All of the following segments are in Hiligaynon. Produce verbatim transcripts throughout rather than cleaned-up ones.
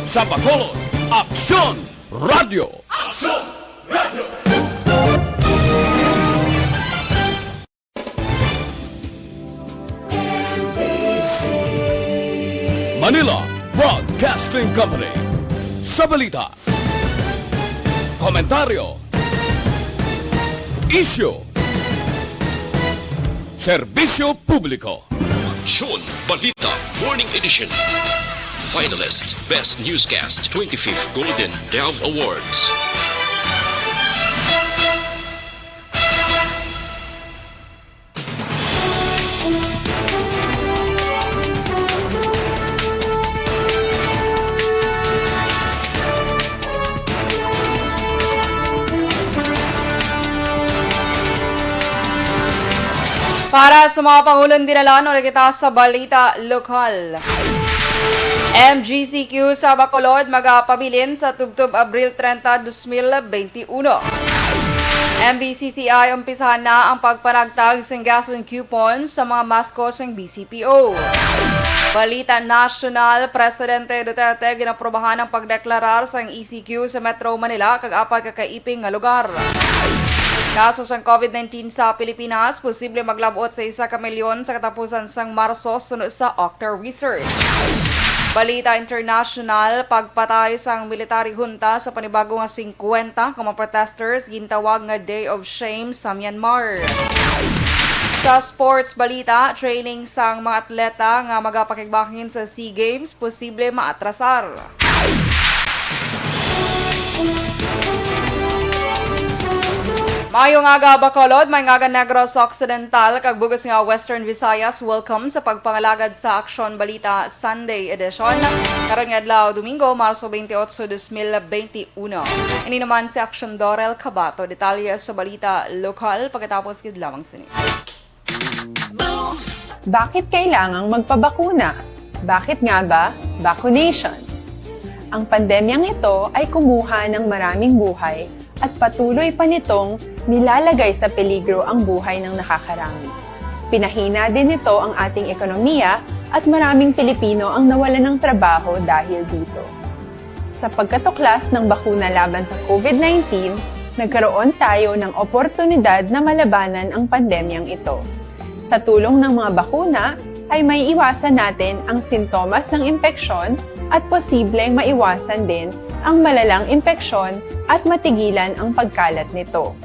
Sa Bacolod, Aksyon Radyo. Aksyon Radyo. Manila Broadcasting Company. Sa balita, komentaryo, isyu, serbisyo publiko. Aksyon Balita Morning Edition. Finalist, Best Newscast, twenty-fifth Golden Dove Awards. Para sa mga pangulong dinala, nuna kita sa balita lokal. M G C Q sa Bacolod magapabilin sa tubtob Abril treinta, dos mil benti uno. M B C C I umpisahan na ang pagpanagtag sing gasoline coupon sa mga masko sang B C P O. Balita nasyonal, Presidente Duterte ginaprobahan ang pagdeklarar sang E C Q sa Metro Manila kag apat ka kaiping nga lugar. Kaso sang COVID nineteen sa Pilipinas posible maglab-ot sa isa ka milyon sa katapusan sang Marso, suno sa Octa Research. Balita international, pagpatay sang military junta sa panibago nga singkwenta ka mga protesters gintawag nga Day of Shame sa Myanmar. Sa sports balita, training sang mga atleta nga magapakigbahin sa SEA Games posible maatrasar. Maayong aga, Bacolod, maayong aga, Negros Occidental, kag bug-os nga Western Visayas. Welcome sa pagpangalagad sa Aksyon Balita Sunday Edition. Karon nga adlaw, Domingo, Marso twenty-eight, dos mil twenty-one. Ini naman si Aksyon Dorel Cabato. Detalye sa balita lokal pagkatapos gid lamang sini. Bakit kailangang magpabakuna? Bakit nga ba vaccination? Ang pandemyang ito ay kumuha ng maraming buhay at patuloy pa nitong nilalagay sa peligro ang buhay ng nakakarami. Pinahina din nito ang ating ekonomiya at maraming Pilipino ang nawalan ng trabaho dahil dito. Sa pagkatuklas ng bakuna laban sa COVID nineteen, nagkaroon tayo ng oportunidad na malabanan ang pandemyang ito. Sa tulong ng mga bakuna, ay maiiwasan natin ang sintomas ng impeksyon at posibleng maiwasan din ang malalang impeksyon at matigilan ang pagkalat nito.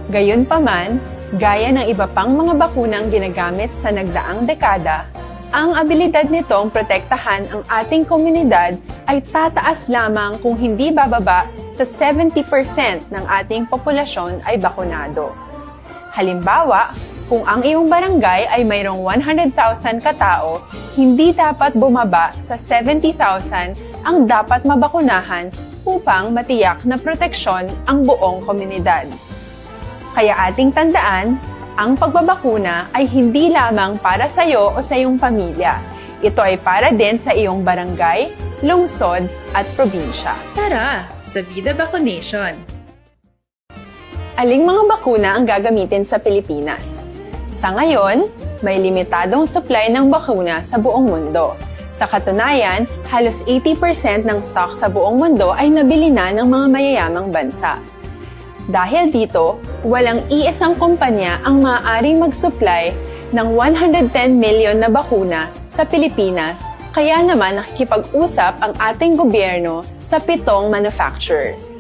Gayunpaman, gaya ng iba pang mga bakunang ginagamit sa nagdaang dekada, ang abilidad nitong protektahan ang ating komunidad ay tataas lamang kung hindi bababa sa seventy percent ng ating populasyon ay bakunado. Halimbawa, kung ang iyong barangay ay mayroong one hundred thousand ka tao, hindi dapat bumaba sa seventy thousand ang dapat mabakunahan upang matiyak na proteksyon ang buong komunidad. Kaya ating tandaan, ang pagbabakuna ay hindi lamang para sa iyo o sa iyong pamilya. Ito ay para din sa iyong barangay, lungsod, at probinsya. Tara sa Vida Vaccination! Aling mga bakuna ang gagamitin sa Pilipinas? Sa ngayon, may limitadong supply ng bakuna sa buong mundo. Sa katunayan, halos eighty percent ng stock sa buong mundo ay nabili na ng mga mayayamang bansa. Dahil dito, walang iisang kumpanya ang maaaring mag-supply ng one hundred ten million na bakuna sa Pilipinas, kaya naman nakikipag-usap ang ating gobyerno sa pitong manufacturers.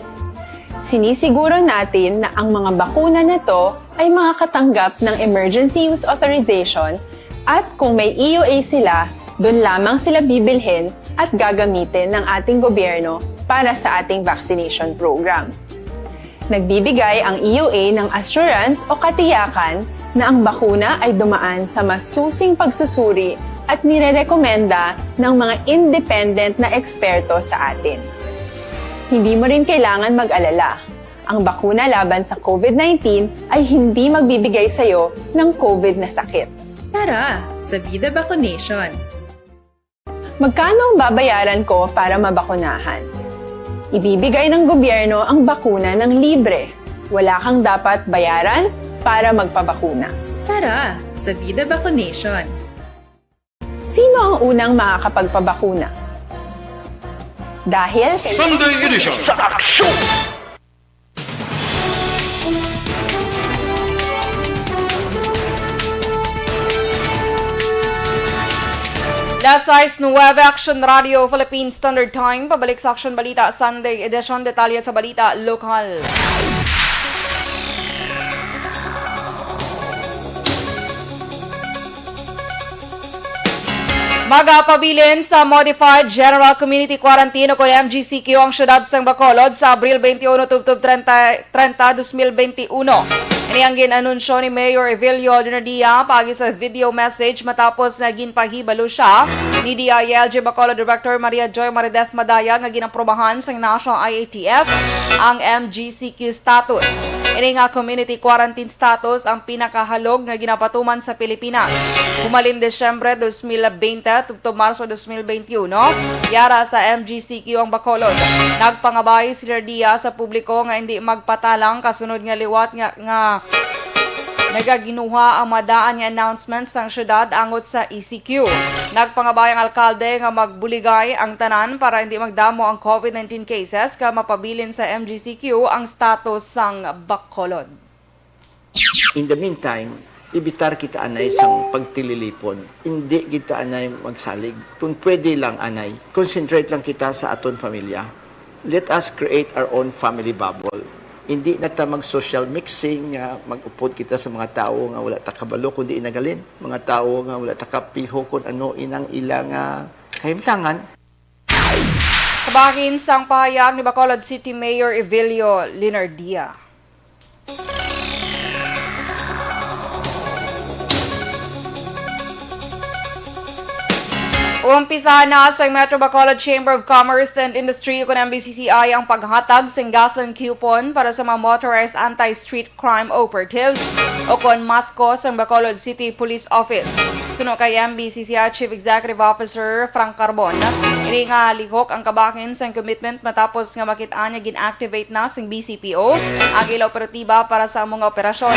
Sinisiguro natin na ang mga bakuna na to ay makakatanggap ng emergency use authorization at kung may E U A sila, doon lamang sila bibilhin at gagamitin ng ating gobyerno para sa ating vaccination program. Nagbibigay ang E U A ng assurance o katiyakan na ang bakuna ay dumaan sa masusing pagsusuri at nirerekomenda ng mga independent na eksperto sa atin. Hindi mo rin kailangan mag-alala. Ang bakuna laban sa COVID nineteen ay hindi magbibigay sa iyo ng COVID na sakit. Tara sa Vida Vaccination! Magkano ang babayaran ko para mabakunahan? Ibibigay ng gobyerno ang bakuna ng libre. Wala kang dapat bayaran para magpabakuna. Tara sa Vida Vaccination! Sino ang unang makakapagpabakuna? Dahil kay Sunday Edition sa Aksyon! Las sais nuwebe, Action Radio Philippine Standard Time. Pabalik sa Action Balita Sunday Edition. Detalye sa balita lokal. Magapabilin sa Modified General Community Quarantine o kon M G C Q ang siyudad sang Bacolod sa Abril twenty-one tubtob treinta, treinta, dos mil benti uno. Ini ang gin-anunsyo ni Mayor Evelio Dinardia paagi sa video message matapos nga ginpahibalo siya ni D I L G Bacolod Director Maria Joy Marideth Madaya nga ginaprobahan sang National I A T F ang M G C Q status. Ini nga community quarantine status ang pinakahalog nga ginapatuman sa Pilipinas. Humalin Disyembre dos mil benti tubtob Marso dos mil benti uno, yara sa M G C Q ang Bacolod. Nagpangabay si Dinardia sa publiko nga indi magpatalang kasunod nga liwat nga, nga nagaginuha ang madaan nga announcement sang syudad angot sa E C Q. Nagpangabay ang alkalde nga magbuligay ang tanan para hindi magdamo ang COVID nineteen cases kag mapabilin sa M G C Q ang status sang Bacolod. In the meantime, ibitar kita anay sang pagtililipon. Indi kita anay magsalig. Kung pwede lang anay, concentrate lang kita sa aton pamilya. Let us create our own family bubble. Hindi na ta mag-social mixing nga mag-upod kita sa mga tawo nga wala ta kabalo kundi inagalin, mga tawo nga wala ta kapiho kung ano inang ila nga kahimtangan. Kabahin sang pahayag ni Bacolod City Mayor Evelio Linardia. Umpisahan na sa Metro Bacolod Chamber of Commerce and Industry, ukon M B C C I, ang paghatag sing gasoline coupon para sa mga motorized anti-street crime operatives, ukon MASCO, sang Bacolod City Police Office. Suno kay M B C C I Chief Executive Officer Frank Carbon, ini nga lihok ang kabahin sang commitment matapos nga makit-an nga gin-activate na sang B C P O ang ila operatiba para sa amo nga operasyon.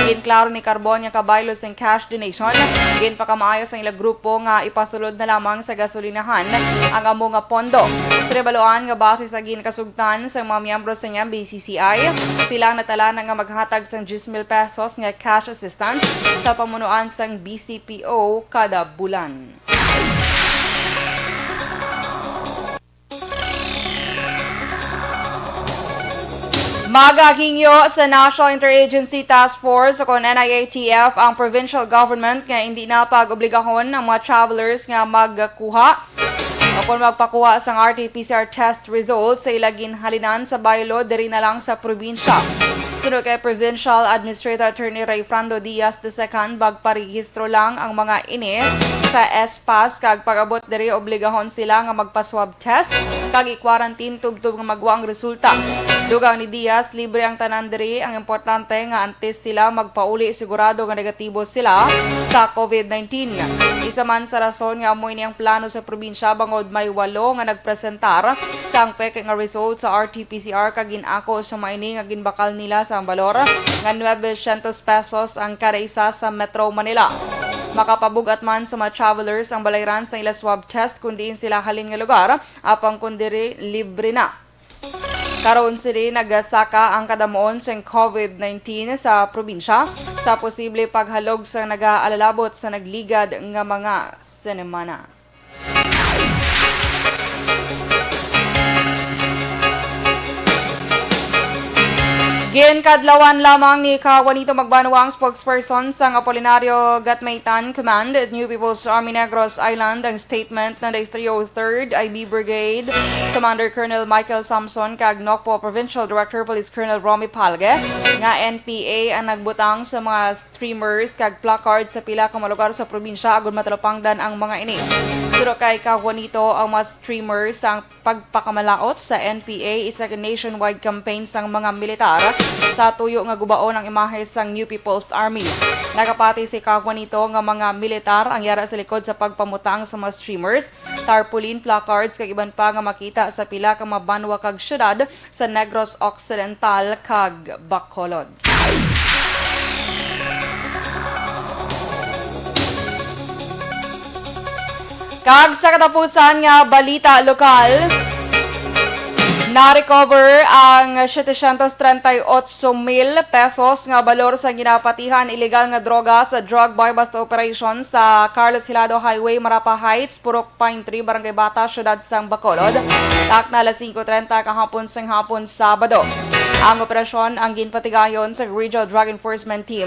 Ginklaro ni Carbon nga kabaylo sang cash donation, ginpakamaayo sang ila grupo nga ipasulod na lamang sa gasolinahan ang amo nga pondo. Sa nabaluan nga base sa ginkasugtan sang mga miyembro sang M B C C I, sila ang natala na nga maghatag sang diyes mil pesos nga cash assistance sa pamunuan sang B C P O kada bulan. Magahingyo sa National Interagency Task Force o kon N I A T F ang provincial government nga indi na pag-obligahon ang mga travelers nga magkuha o kon magpakuha sang R T P C R test results sa ila ginhalinan sa baylo diri na lang sa probinsya. Suno kay Provincial Administrator Attorney Rayfrando Diaz the second, magparehistro lang ang mga ini sa S pass kag pag-abot diri obligahon sila nga magpa-swab test kag i-quarantine tubtob nga magwa ang resulta. Dugang ni Diaz, libre ang tanan diri, ang importante nga antes sila magpauli sigurado nga negatibo sila sa COVID nineteen. Isa man sa rason nga amo ini ang plano sa probinsya bangod may walo nga nagpresentar sang peke nga result sa R T P C R kag gin-ako sa mga ini nga ginbakal nila sa balor nga nuebe syentos pesos ang kada isa sa Metro Manila. Makapabug-at man sa mga travelers ang balayran sa ila swab test kun diin sila halin nga lugar, apang kun diri, libre na. Karon sini nagasaka ang kadamuon sang COVID nineteen sa probinsya sa posible paghalog sa nagaalalabot sa nagligad nga mga semana. Ginkadlawan lamang ni Ka Juanito Magbanwa, ang spokesperson sang Apolinario Gatmaitan Command, New People's Army Negros Island, ang statement ng three oh third I B Brigade Commander Colonel Michael Samson kag Nocpo Provincial Director Police Colonel Romy Palge nga N P A ang nagbutang sa mga streamers kag placards sa pila ka mga lugar sa probinsya agud matalupangdan ang mga ini. Suno kay Ka Juanito, ang mga streamers ang pagpakamalaot sa N P A, isa ka nationwide campaign sang mga militar sa tuyo nga gubaon ang imahe sang New People's Army. Nagapati si Ka Juanito nga mga militar ang yara sa likod sa pagpamutang sa mga streamers, tarpaulin, placards, kag iban pa nga makita sa pila ka mga banwa kag syudad sa Negros Occidental kag Bacolod. Kag sa katapusan nga balita lokal, Na-recover ang setecientos treinta y ocho mil pesos nga balor sa ginapatihan illegal nga droga sa drug buy-bust operation sa Carlos Hilado Highway, Marapa Heights, Purok Pine Tree, Barangay Bata, Siyudad sang Bacolod. Takna alas singko treinta kahapon sang hapon, Sabado. Ang operasyon ang ginpatigayon sa Regional Drug Enforcement Team,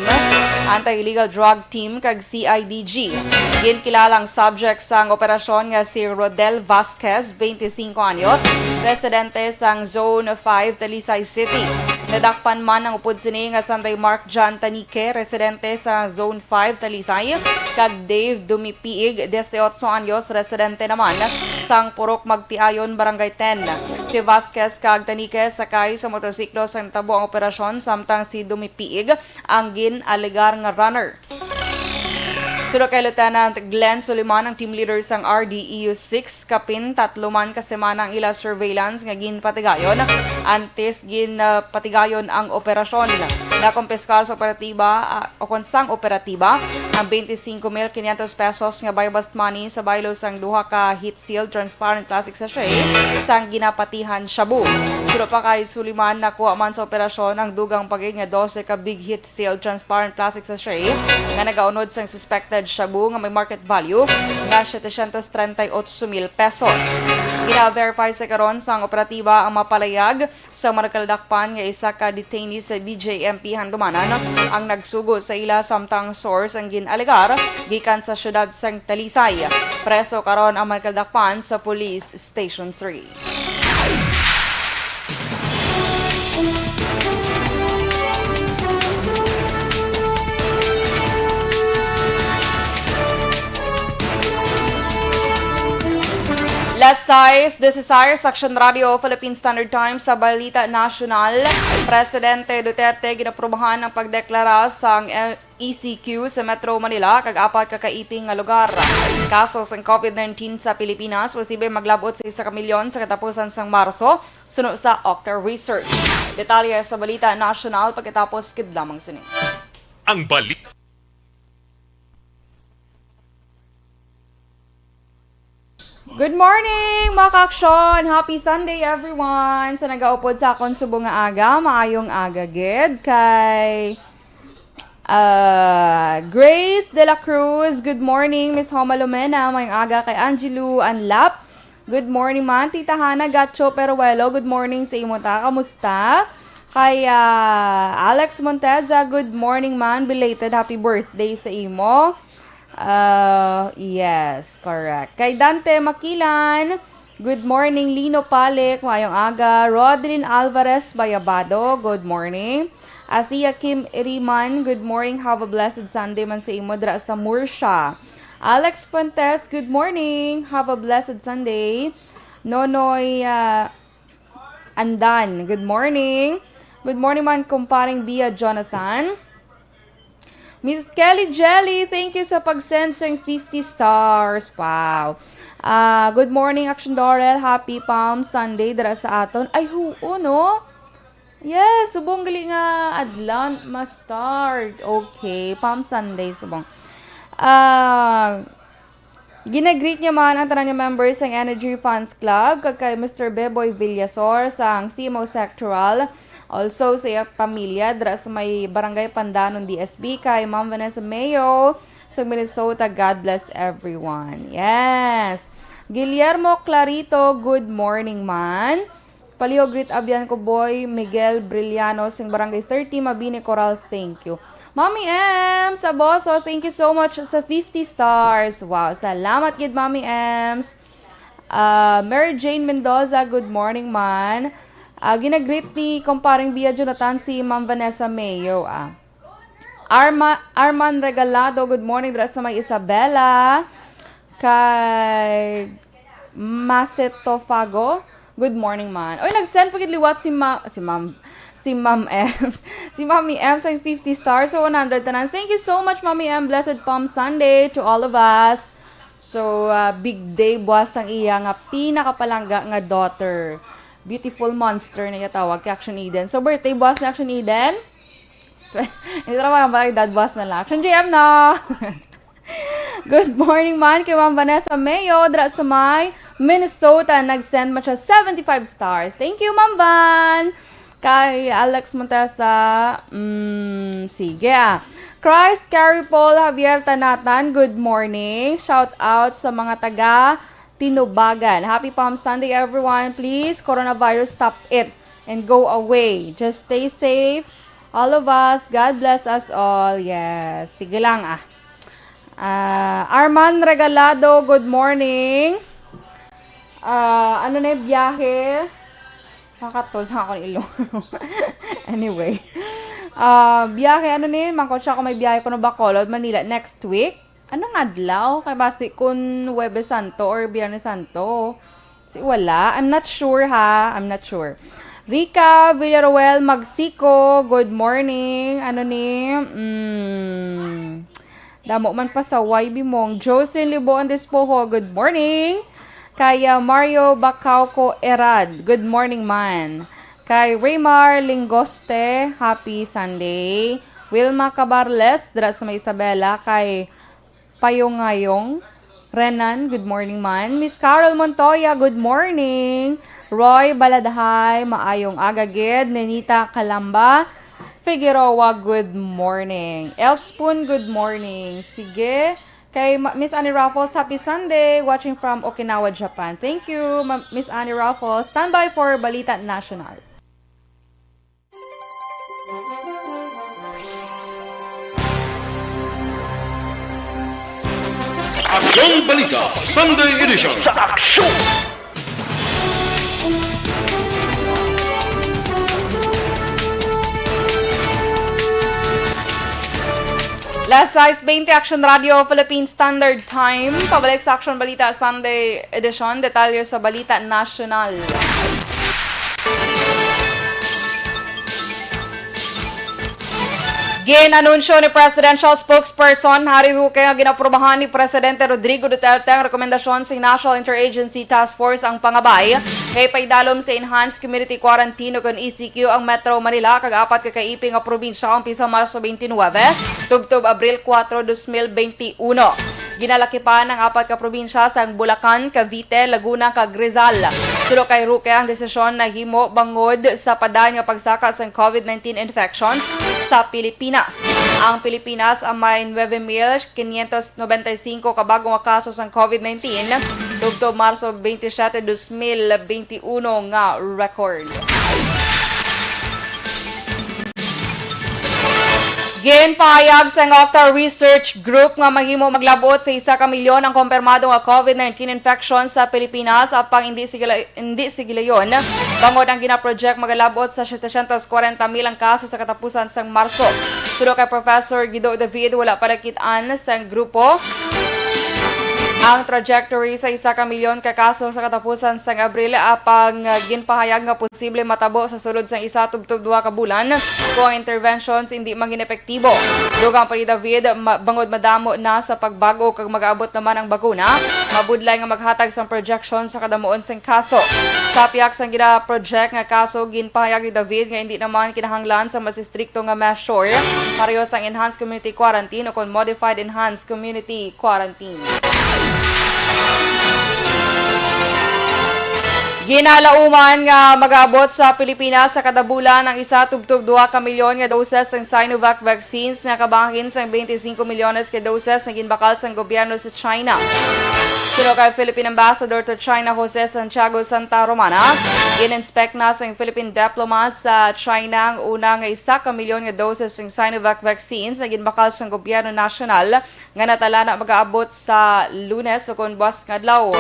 Anti-Illegal Drug Team, kag C I D G. Ginkilalang subject sang operasyon nga si Rodel Vasquez, twenty-cinco anyos, residente sang Zone five, Talisay City. Nadakpan man ang upod sini nga sanday Mark John Tanique, residente sa Zone five, Talisay, kag Dave Dumipiig, dieciocho anyos, residente naman sang Purok Magtiayon, Barangay ten. Si Vasquez kag Tanique sakay sa motorsiklo sa natabo ang operasyon, samtang si Dumipiig ang gin-alegar nga runner. Suno kay Lieutenant Glenn Suliman, ang team leader sang R D E U six, kapin tatlo man ka semana ang ila surveillance nga ginpatigayon. Antes ginpatigayon ang operasyon, nakumpiskar sa operatiba, ah, o kon sang operatiba, ang twenty-cinco mil quinientos pesos nga buy-bust money sa baylo sang duha ka heat-sealed transparent plastic sachet sang ginapatihan shabu. Suno pa kay Suliman, nakuha man sa operasyon ang dugang pa gid nga dose ka big heat-sealed transparent plastic sachet nga nagaunod sang suspected shabu nga may market value nga setecientos treinta y ocho mil pesos. Gina-verify sa karon sang operatiba ang mapalayag sa mga nagkadakpan nga isa ka detainee sa B J M P Handumanan ang nagsugo sa ila, samtang source ang gin-alegar gikan sa siyudad sang Talisay. Preso karon ang mga nagkadakpan sa Police Station three. Las sais dieciséis, Action Radio Philippine Standard Time. Sa balita nasyonal, Presidente Duterte ginaprubahan ang pagdeklara sang E C Q sa Metro Manila kag apat ka kaiping nga lugar. Kaso sang COVID nineteen sa Pilipinas posible maglab-ot sa isa ka milyon sa katapusan sang Marso, suno sa Octa Research. Detalye sa balita nasyonal pagkatapos gid lamang sini. Ang balita. Good morning, mga ka-aksyon! Happy Sunday, everyone! Sa nagaupod sa akon subong nga aga, maayong aga gid. Kay, ah, Grace de la Cruz, good morning. Miss Homa Lumena, maayong aga. Kay Angelo Anlap, good morning man. Tita Hana Gacho Peruelo, good morning sa imo ta. Kamusta? Kay, ah, Alex Monteza, good morning man. Belated happy birthday sa imo. Ah, yes, correct. Kay Dante Makilan, good morning. Lino Palik, maayong aga. Rodlin Alvarez Bayabado, good morning. Athea Kim Iriman, good morning. Have a blessed Sunday man sa imo dira sa Murcia. Alex Fuentes, good morning. Have a blessed Sunday. Nonoy, ah, Andan, good morning. Good morning man, kumparing Bia Jonathan. Miss Kelly Jelly, thank you sa pag-send sang fifty stars. Wow. Ah, good morning, Action Dorel. Happy Palm Sunday dira sa aton. Ay, huo, no? Yes, subong gali nga adlaw ma-start. Okay, Palm Sunday, subong. Ah, gina-greet niya man ang tanan nga members sang Energy Fans Club, kag kay Mister Beboy Villasor sang C M O Sectoral. Also, sa iya pamilya, dira sa may Barangay Pandanon, D S B, kay Ma'am Vanessa Mayo, sa Minnesota. God bless everyone. Yes. Guillermo Clarito, good morning, man. Palihog greet abyan ko, Boy Miguel Brillano, sing Barangay thirty, Mabini, Coral. Thank you. Mami M Saboso, thank you so much sa fifty stars. Wow, salamat gid, Mami Ems. Ah, Mary Jane Mendoza, good morning, man. Ah, ginagreet ni Kumparing Bia Jonathan si Ma'am Vanessa Mayo, ah. Arma-, Arman Regalado, good morning, dira sa may Isabela. Kay Masetofago, good morning, man. Oy, nag-send pa gid liwat si Ma-, si Ma'am, si Ma'am M. Si Mami M sa fifty stars, so one hundred tanan. Thank you so much, Mami M. Blessed Palm Sunday to all of us. So, ah, big day buwas ang iya nga pinakapalangga nga daughter. Beautiful monster na iya tawag kay Action Eden. So, birthday buwas ni Action Eden. Hindi na mga edad, boss na lang. Action G M, no? Good morning man kay Ma'am Vanessa Mayo, dra sa may Minnesota, nag-send man siya seventy-five stars. Thank you, Ma'am Van. Kay Alex Montesa, mm, sige ah. Christ Carrie Paul Javier Tanatan, good morning. Shout out sa mga taga Tinubagan. Happy Palm Sunday, everyone. Please, coronavirus, stop it and go away. Just stay safe, all of us. God bless us all. Yes. Sige lang ah. Ah, Arman Regalado, good morning. Ah, ano na yung biyahe? Makatol sa akong ilong. Anyway. Ah, biyahe, ano ni? Mangkot siya kung may biyahe ko na Bacolod, Manila next week. Anong adlaw? Kay basi kun Huwebes Santo or Biyernes Santo. Si wala. I'm not sure, ha. I'm not sure. Rica Villaruel Magsico, good morning. Ano ni? Mm. Damo man pasaway, Bimong. Jocelyn Liboan Despojo, good morning. Kay, ah, Mario Bacauco Erad, good morning man. Kay Raymar Lingoste, happy Sunday. Wilma Cabarles, dira sa may Isabela. Kay Payongayong Renan, good morning man. Miss Carol Montoya, good morning. Roy Baladhay, maayong aga gid. Nenita Calamba Figueroa, good morning. Elspun, good morning. Sige. Kay Ma-, Miss Annie Raffles, happy Sunday. Watching from Okinawa, Japan. Thank you, Ma-, Miss Annie Raffles. Standby for Balita National. Aksyon Balita, Sunday Edition. Sa aksyon! Las sais bente, Action Radio, Philippine Standard Time. Pabalik sa Action Balita Sunday Edition. Detalye sa balita nasyonal. Gin-anunsyo ni Presidential Spokesperson Harry Roque nga ginaprobahan ni Presidente Rodrigo Duterte ang rekomendasyon sa National Interagency Task Force ang pangabay kay paidalom sa Enhanced Community Quarantine o kon E C Q ang Metro Manila kag apat ka kaipi nga probinsya umpisa Marso twenty-nine tubtob Abril kuwatro, dos mil bente uno. Ginalakipan ang apat ka probinsya sang Bulacan, Cavite, Laguna, kag Rizal. Suno kay Roque, ang desisyon nahimo bangod sa padayon nga pagsaka sang COVID nineteen infections sa Pilipinas. Ang Pilipinas ang may nuebe mil quinientos noventa y cinco ka bag-o nga kaso sang COVID nineteen tubtob Marso twenty-seven, dos mil bente uno nga record. Ginpahayag sang Octa Research Group nga mahimo maglab-ot sa isa ka milyon ang kompirmado nga COVID nineteen infection sa Pilipinas, apang hindi sigila-, hindi sigilayon, bangod ang ginaproject magalab-ot sa setecientos kwarenta mil ang kaso sa katapusan sang Marso. Suno kay Professor Guido David, wala pa nakit-an sang grupo ang trajectory sa isa ka milyon ka kaso sa katapusan sang Abril, apang, ah, ginpahayag nga posible matabo sa sulod sang isa tubtob duha ka bulan kung ang interventions hindi man gin-epektibo. Dugang pa ni David, ma-, bangod madamo na sa pagbag-o kag mag-aabot naman ang bakuna, mabudlay nga maghatag sang projection sa kadamuon sang kaso. Sa pihak sang gina-project nga kaso, ginpahayag ni David nga hindi naman kinahanglan sa mas estrikto nga measure, pareho sang enhanced community quarantine o kon modified enhanced community quarantine. Ginalauman nga mag-aabot sa Pilipinas sa kada bulan ang isa tubtob duha ka milyon nga doses sang Sinovac vaccines nga kabahin sang twenty-five milyones ka doses nga ginbakal sang gobyerno sa China. Suno kay Philippine Ambassador to China, Jose Santiago Santa Romana, gin-inspect na sang Philippine diplomat sa China ang una nga isa ka milyon nga doses sang Sinovac vaccines nga ginbakal sang gobyerno nasyonal nga natala na mag-aabot sa Lunes o kon buwas nga adlaw.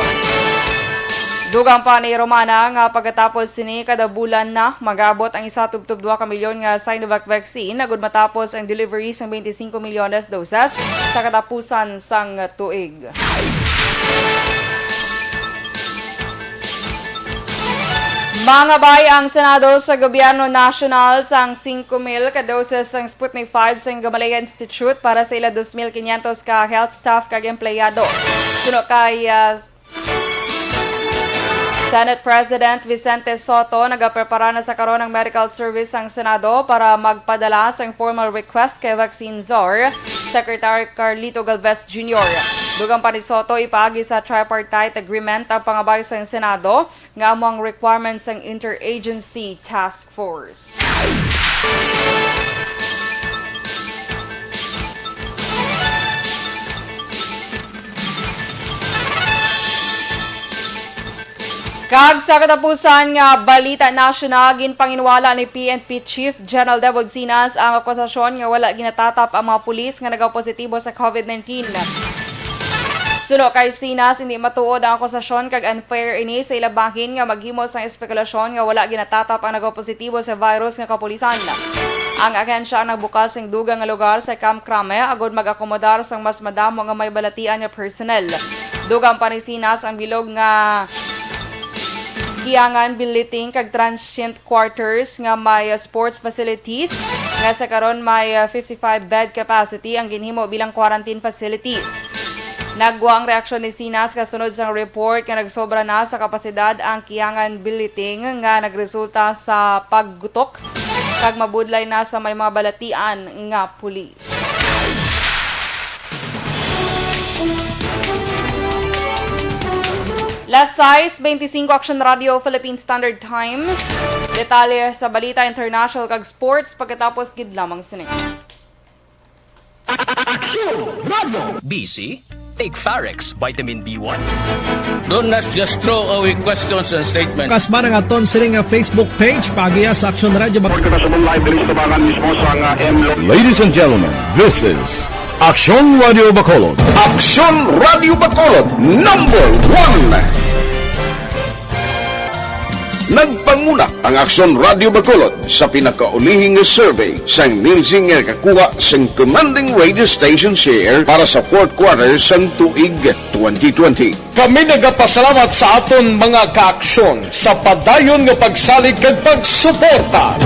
Dugang pa ni Romana nga pagkatapos sini kada bulan na mag-aabot ang isa tubtob duha ka milyon nga Sinovac vaccine agud matapos ang delivery sang twenty-five milyones doses sa katapusan sang tuig. Mangabay ang Senado sa gobyerno nasyonal sang singko mil ka doses sang Sputnik five sang Gamaleya Institute para sa ila dos mil quinientos ka health staff kag empleyado. Suno kay, ah, Senate President Vicente Sotto, nagaprepara na sa karon ang medical service sang Senado para magpadala sang formal request kay vaccine czar Secretary Carlito Galvez Junior. Dugang pa ni Sotto, ipaagi sa tripartite agreement ang pangabay sang Senado nga amo ang requirements sang Interagency Task Force. Kag sa katapusan nga balita nasyonal, ginpanginwala ni P N P Chief General Devon Sinas ang akusasyon nga wala ginatatap ang mga pulis nga nagapositibo sa COVID nineteen. Suno kay Sinas, hindi matuod ang akusasyon kag unfair ini sa ila bahin nga maghimo sang espekulasyon nga wala ginatatap ang nagapositibo sa virus nga kapulisan. Ang ahensya ang nagbukas sing dugang nga lugar sa Camp Crame agod mag-akomodar sang mas madamo nga may balatian nga personnel. Dugang pa ni Sinas ang bilog nga Kiangan Building kag transient quarters nga may, uh, sports facilities nga sa karon may, uh, fifty-five bed capacity ang ginhimo bilang quarantine facilities. Nagwa ang reaksyon ni Sinas kasunod sang report nga nagsobra na sa kapasidad ang Kiangan Building nga nagresulta sa paggutok kag mabudlay na sa may mga balatian nga pulis. Las sais beintisinko, Action Radio Philippine Standard Time. Detalye sa balita international kag sports pagkatapos gid lamang sini. Aksyon Radio! Busy? Take Farex Vitamin B one. Do not just throw away questions and statements. Kasma nga aton sini nga Facebook page, paagiha sa Aksyon Radio Bacolod. Report na sa live diri sa tubangan mismo sa nga M L O. Ladies and gentlemen, this is Aksyon Radio Bacolod. Aksyon Radio Bacolod, number one. Nagpanguna ang Aksyon Radio Bacolod sa pinakaulihi nga survey sang Nielsen nga nakakuha sang commanding radio station share para sa fourth quarter sang tuig twenty twenty. Kami nagapasalamat sa aton mga kaaksyon sa padayon nga pagsalig kag pagsuporta.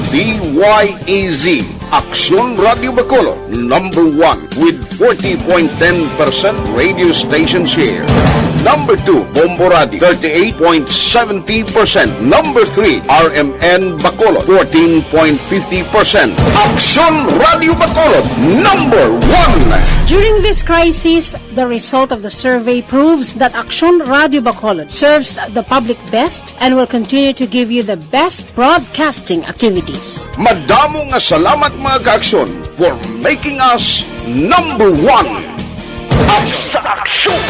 D Y E Z, Aksyon Radio Bacolod, number one with forty point ten percent radio station share. Number two, Bombo Radio, thirty-eight point seventy percent. Number three, R M N Bacolod, fourteen point fifty percent. Aksyon Radio Bacolod, number one. During this crisis, the result of the survey proves that Aksyon Radio Bacolod serves the public best and will continue to give you the best broadcasting activities. Madamo nga salamat, mga kaaksyon, for making us number one. Aksyon! Aksyon!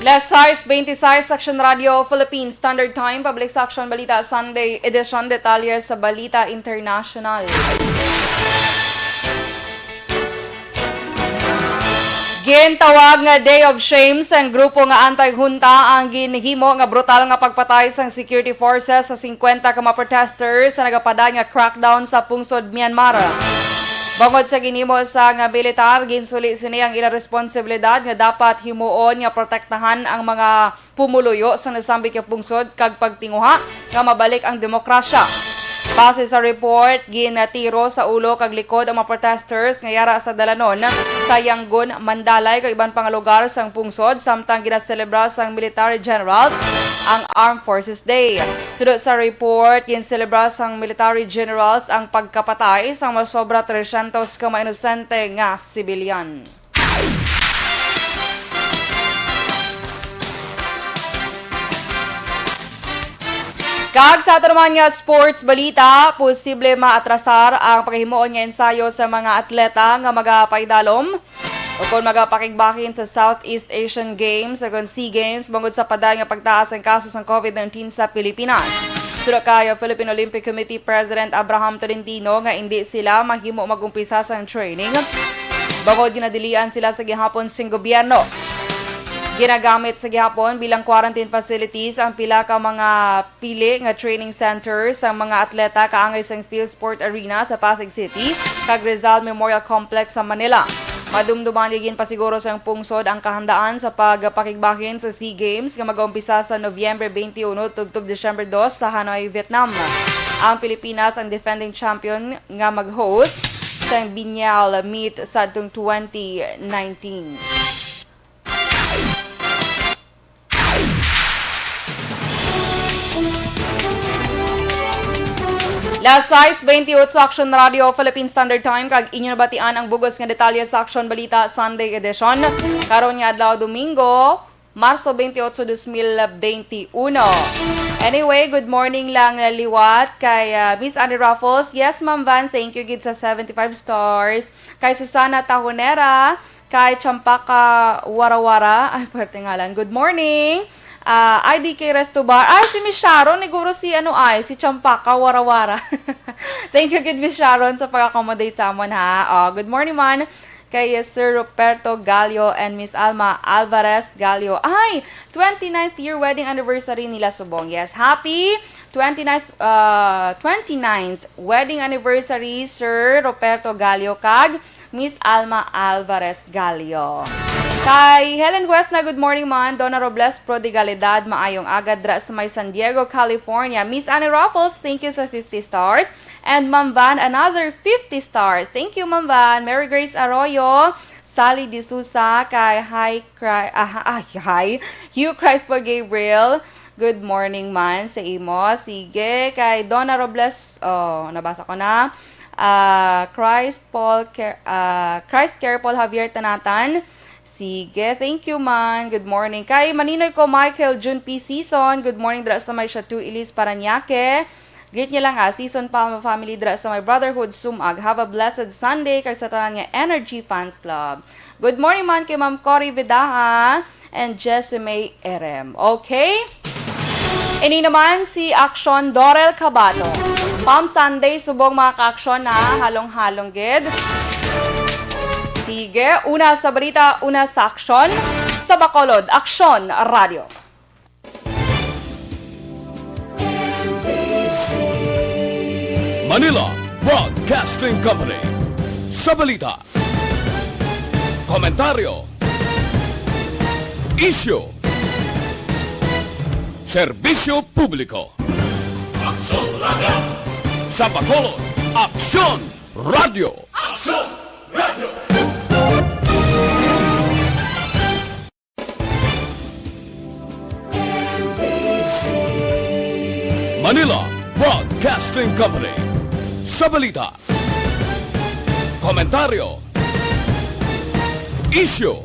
Las sais beintiseis, Aksyon Radio Philippine Standard Time, Public Action Balita Sunday Edition. Detalye sa balita international. Gintawag nga Day of Shame sang grupo nga anti-junta ang ginhimo nga brutal nga pagpatay sang security forces sa singkwenta ka mga protesters sa nagapadayon nga crackdown sa pungsod Myanmar. Bangod sa ginhimo sang militar, ginsuli sini ang ila responsibilidad nga dapat himuon nga protektahan ang mga pumuluyo sa nasambit nga pungsod kag pagtinguha nga mabalik ang demokrasya. Base sa report, ginatiro sa ulo kag likod ang mga protesters nga yara sa dalanon sa Yangon, Mandalay kag iban pa nga lugar sang pungsod, samtang ginaselebra sang military generals ang Armed Forces Day. Suno sa report, ginselebra sang military generals ang pagkapatay sang masobra tresyentos ka mga inosente nga sibilyan. Kag sa ato naman nga sports balita, posible maatrasar ang paghimuon nga ensayo sa mga atleta nga magapaidalom o kon magapakigbahin sa Southeast Asian Games o kon SEA Games bangod sa padayon nga pagtaas ang kaso sang COVID nineteen sa Pilipinas. Suno kay Philippine Olympic Committee President Abraham Tolentino nga indi sila mahimo mag-umpisa sang training bangod ginadilian sila sa gihapon sing gobyerno. Ginagamit sa gihapon bilang quarantine facilities ang pila ka mga pili nga training center sang mga atleta kaangay sang Philsport Arena sa Pasig City kag Rizal Memorial Complex sa Manila. Madumduman nga ginpasiguro sang pungsod ang kahandaan sa pagpakigbahin sa SEA Games nga mag-umpisa sa Nobyembre twenty-one tubtob Disyembre dos sa Hanoi, Vietnam. Ang Pilipinas ang defending champion nga mag-host sang biennial meet sadtong twenty nineteen. Las sais bentiocho, Aksyon Radio, Philippine Standard Time, kag inyo nabatian ang bugos nga detalye sa Aksyon Balita Sunday Edition. Karon nga adlaw, Domingo, Marso twenty-eight, twenty twenty-one. Anyway, good morning lang liwat kay, ah, Miss Annie Raffles. Yes, Ma'am Van, thank you gid sa seventy-five stars. Kay Susana Tahonera, kay Champaka Warawara. Ay, pwerte ngalan. Good morning. Ah, I D K Resto Bar. Ay, si Miss Sharon, niguro si ano ay, si Champaka Warawara. Thank you gid, Miss Sharon, sa pag-accommodate sa amon, ha. Oh, good morning man kay Sir Ruperto Gallo and Miss Alma Alvarez Gallo. Ay, twenty-ninth year wedding anniversary nila subong. Yes, happy twenty-ninth, uh, twenty-ninth wedding anniversary, Sir Ruperto Gallo kag Miss Alma Alvarez Gallo. Kay Helen Huesna, good morning man. Donna Robles Prodigalidad, maayong aga dra sa may San Diego, California. Miss Annie Raffles, thank you sa fifty stars. And Ma'am Van, another fifty stars. Thank you, Ma'am Van. Mary Grace Arroyo, Sally D'Souza, kay Hi Cry, ah, ay, hi. Hugh Crispo Gabriel, good morning man sa imo. Sige, kay Donna Robles, oh, nabasa ko na. Ah, Christ Paul Care, ah, Christ Care Paul Javier Tanatan. Sige, thank you man. Good morning. Kay Maninoy ko, Michael June P Season. Good morning dra sa may Chateau Elise, Parañaque. Greet niya lang, ah, Season Palma family dra sa may Brotherhood Sumag. Have a blessed Sunday kag sa tanan nga Energy Fans Club. Good morning man kay Ma'am Cory Vidaha and Jessime Erem. Okay? Ini naman si Aksyon Dorel Cabato. Palm Sunday, subong mga ka-aksyon na halong-halong gid. Sige, una sa balita, una sa aksyon. Sa Bacolod, Aksyon Radio. Manila Broadcasting Company. Sa balita, komentaryo, isyu, serbisyo publiko. Aksyon Radio. Sa Bacolod, Aksyon Radio. Aksyon Radio. Manila Broadcasting Company. Sa balita, komentaryo, isyu,